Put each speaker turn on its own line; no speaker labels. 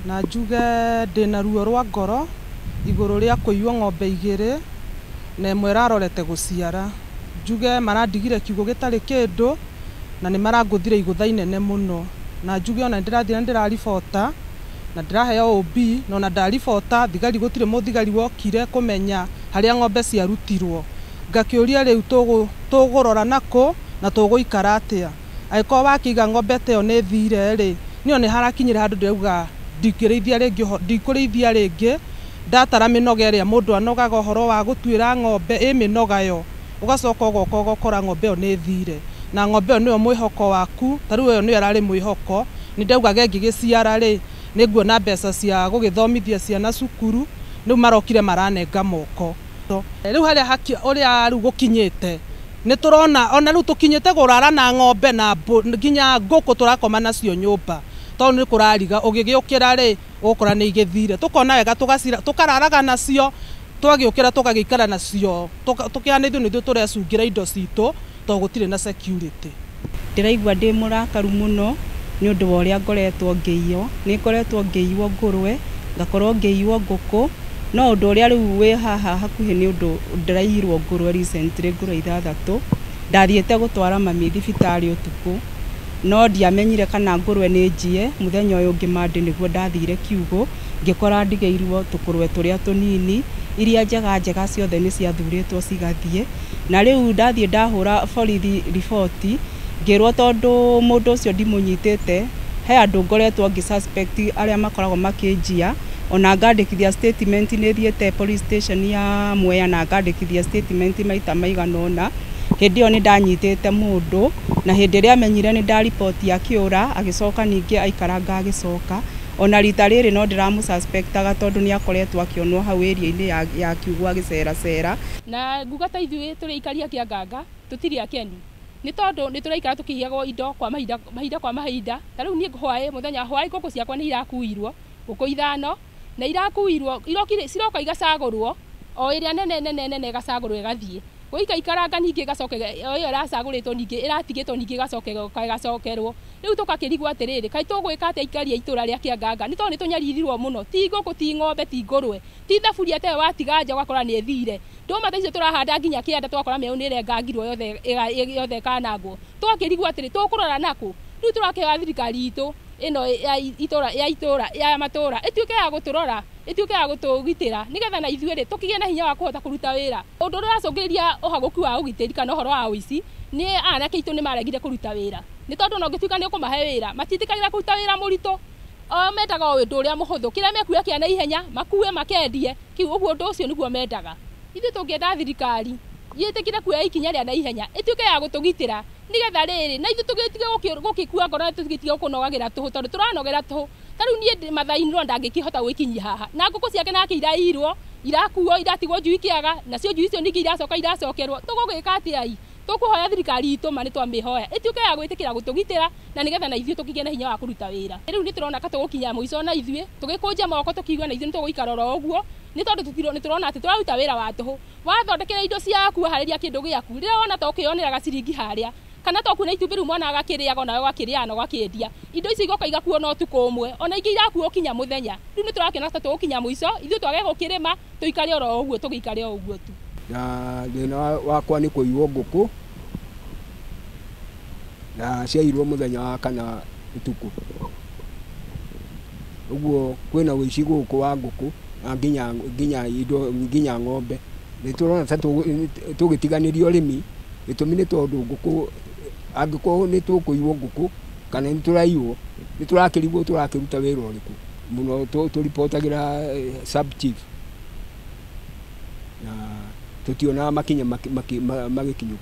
Na njuge ndĩna ruo rwa ngoro igũrũ rĩa kũiywo ng'ombe igĩrĩ na ĩmwe ĩrarorete gũciara. Njuge marandigire kiugũ gĩtarĩ kĩndũ na nĩ marangũthire igũtha inene mũno. Na njuge ona nĩndĩrathiĩ na nĩndĩraribota na ndĩraheo OB na ona ndaribota thigari gũtirĩ mũthigari wokire kũmenya harĩa ng'ombe ciarutirwo. Ngakĩũria rĩu tũgũrora nakũ na tũgũikara atĩa. Angĩkorwo wakĩiga ng'ombe ta ĩyo nĩ ĩthire rĩ, niĩ ona nĩharakinyire handũ ndĩrauga ndingĩrĩithia rĩngĩ, ndikũrĩithia rĩngĩ, ndatara mĩnoga ĩrĩa mũndũ anogaga ũhoro wa gũtuĩra ng'ombe ĩ mĩnoga yo, ũgacoka ũgoka ũgakora ng'ombe ĩyo nĩ ĩthire. Na ng'ombe ĩyo nĩyo mwĩhoko waku, ta rĩu ĩyo nĩyo ĩrarĩ mwĩhoko, nĩ ndaugaga ĩngĩgĩciara rĩ, nĩ nguona mbeca cia gũgĩthomithia ciana cukuru, rĩu marokire maranenga moko. Rĩu harĩa ũrĩa rĩu gũkinyĩte, nĩ tũrona ona rĩu tũkinyĩte kũrara na ng'ombe na nginya ngũkũ tũrakoma nacio nyũmba, tondũ nĩ kũrariga ũgĩgĩũkĩra rĩ, ũgũkora nĩ igĩthire. Tũkona wega tũkararaga nacio, twagĩũkĩra tũgagĩikara nacio, tũkĩhana ithuĩ nĩ ithuĩ tũrecungĩra indo citũ, tondũ gũtirĩ na security.
Ndĩraigua ndĩ mũrakaru mũno nĩ ũndũ wa ũrĩa ngoretwo ngĩiywo. Nĩ ngoretwo ngĩiywo ngũrwe, ngakorwo ngĩiywo ngũkũ, no ũndũ ũrĩa rĩu wĩ haha hakuhĩ nĩ ũndũ ndĩraiyirwo ngũrwe recently, ngũrwe ithathatũ. Ndathiĩte gũtwara mami thibitarĩ ũtukũ, no ndiamenyire kana ngũrwe nĩ njiye. Mũthenya ũyũ ũngĩ Monday nĩguo ndathire kiugũ, ngĩkora ndigĩirwo tũkũrwe tũrĩa tũnini, iria njega njega ciothe nĩ ciathurĩtwo cigathiĩ. Na rĩu ndathiĩ ndahũra borithi riboti, ngĩrwo tondũ mũndũ ũcio ndimũnyitĩte, he andũ ngoretwo ngĩ suspect arĩa makoragwo makĩnjia, ona ngandĩkithia statement. Nĩ thiĩte police station ya Mwea na ngandĩkithia statement maita maigana ũna. Hĩndĩ ĩyo nĩ ndanyitĩte mũndũ, na hĩndĩ ĩrĩa amenyire nĩ ndariboti akĩũra, agĩcoka ningĩ aikaranga agĩcoka. Ona rita rĩrĩ no ndĩramũ suspectaga tondũ nĩ akoretwo akĩonwo hau area-inĩ ya kiugũ agĩceracera.
Na nguga ta ithuĩ tũrĩ aikari a Kĩanganga tũtirĩ akenu, nĩ tondũ nĩ tũraikara tũkĩiyagwo indo kwa mahinda, mahinda kwa mahinda. Ta rĩu niĩ hwaĩ, mũthenya hwaĩ, ngũkũ ciakwa nĩ irakuirwo, ngũkũ ithano, na irakuirwo irokire ciroka igacagũrwo, o ĩrĩa nene nene nene ĩgacagũrwo ĩgathiĩ gũikaikaranga, ningĩ ĩgacoka o ĩyo ĩracagũrĩtwo, ningĩ ĩratigĩtwo, ningĩ ĩgacoka ĩgacokerwo. Rĩu tũgakĩrigwo atĩrĩrĩ, kaĩ tũgwĩka atĩa aikari a itũra rĩa Kĩanganga? Nĩ tondũ nĩ tũnyaririrwo mũno, ti ngũkũ, ti ng'ombe, ti ngũrwe, ti thaburia ta ĩyo watiga nja ũgakora nĩ ĩthire. Ndũma ta icio tũrahanda nginya kĩanda tũgakora mĩeũ nĩ ĩrengangirwo yothe, yothe ĩkanangwo. Tũgakĩrigwo atĩrĩ, tũkũrora nakũ? Rĩu tũrakĩhoya thirikari itũ ĩno ya itũra, ya itũra, ya matũra, ĩtuĩke ya gũtũrora, ĩtuĩke ya gũtũgitĩra, nĩgetha na ithuĩ rĩ tũkĩgĩe na hinya wa kũhota kũruta wĩra. Ũndũ ũrĩa ũracũngĩrĩria ũhagũku wa ũgitĩri kana ũhoro wa ũici nĩ anake aitũ nĩ maregire kũruta wĩra, nĩ tondũ ona ũngĩtuĩka nĩ ũkũmahe wĩra, matiĩtĩkagĩra kũruta wĩra mũritũ. O mendaga o ũndũ ũrĩa mũhũthũ, kĩrĩa mekuoya kĩa naihenya makue makendie kĩu, ũguo ũndũ ũcio nĩguo mendaga. Ithuĩ tũngĩenda thirikari yĩtĩkĩre kuoya ikinya rĩa naihenya, ĩtuĩke ya gũtũgitĩra, nĩgetha rĩrĩ na ithuĩ tũgĩtige gũgĩkua ngoro na tũgĩtige gũkũnogagĩra tũhũ, tondũ tũranogera tũhũ. Ta rĩu niĩ Mathai-inĩ ndangĩkĩhota gwĩkinyia haha na ngũkũ ciake nake iraiyirwo, irakuo, iratigwo njui kĩaga, nacio njui icio ningĩ iracoka iracokerwo. Tũgũgĩka atĩa? I tũkũhoya thirikari itũ, ma nĩ twamĩhoya ĩtuĩke ya gwĩtĩkĩra gũtũgitĩra, na nĩgetha na ithuĩ tũkĩgĩe na hinya wa kũruta wĩra. Rĩu nĩ tũrona ka tũgũkinya mũico na ithuĩ tũgĩkũnja moko tũkiuga na ithuĩ nĩ tũgũikara oro ũguo, nĩ tondũ nĩ tũrona atĩ tũraruta wĩra wa tũhũ. Wathondekera indo ciaku, waharĩria kĩndũ gĩaku, rĩrĩa wona ta ũkĩyonera gaciringi harĩa kana to kuona itumbĩ rĩu mwana agakĩrĩaga onawe ũgakĩrĩaga na ũgakĩendia, indo icio igoka igakuo na ũtukũ ũmwe, ona ingĩ irakuo kinya mũthenya. Rĩu nĩ tũrakĩona ta tũgũkinya mũico ithuĩ twage gũkĩrĩma, tũikare oro ũguo, tũgĩikare o ũguo tu.
Na thĩna wakwa nĩ kũiywo ngũkũ, na ciairwo mũthenya wa kana ũtukũ. Ũguo kwĩna ũici gũkũ wa ngũkũ na nginya indo, nginya ng'ombe. Nĩ tũrona ta tũgĩtiganĩria ũrĩmi, gĩtũmi nĩ tondũ ngũkũ, angĩkorwo nĩ tũkũiywo ngũkũ kana nĩ tũraiywo, nĩ tũrakĩrigwo tũrakĩruta wĩra ũrĩkũ. Mũno tũribotagĩra sub chief na tũtionaga makinya magĩkinyũkio.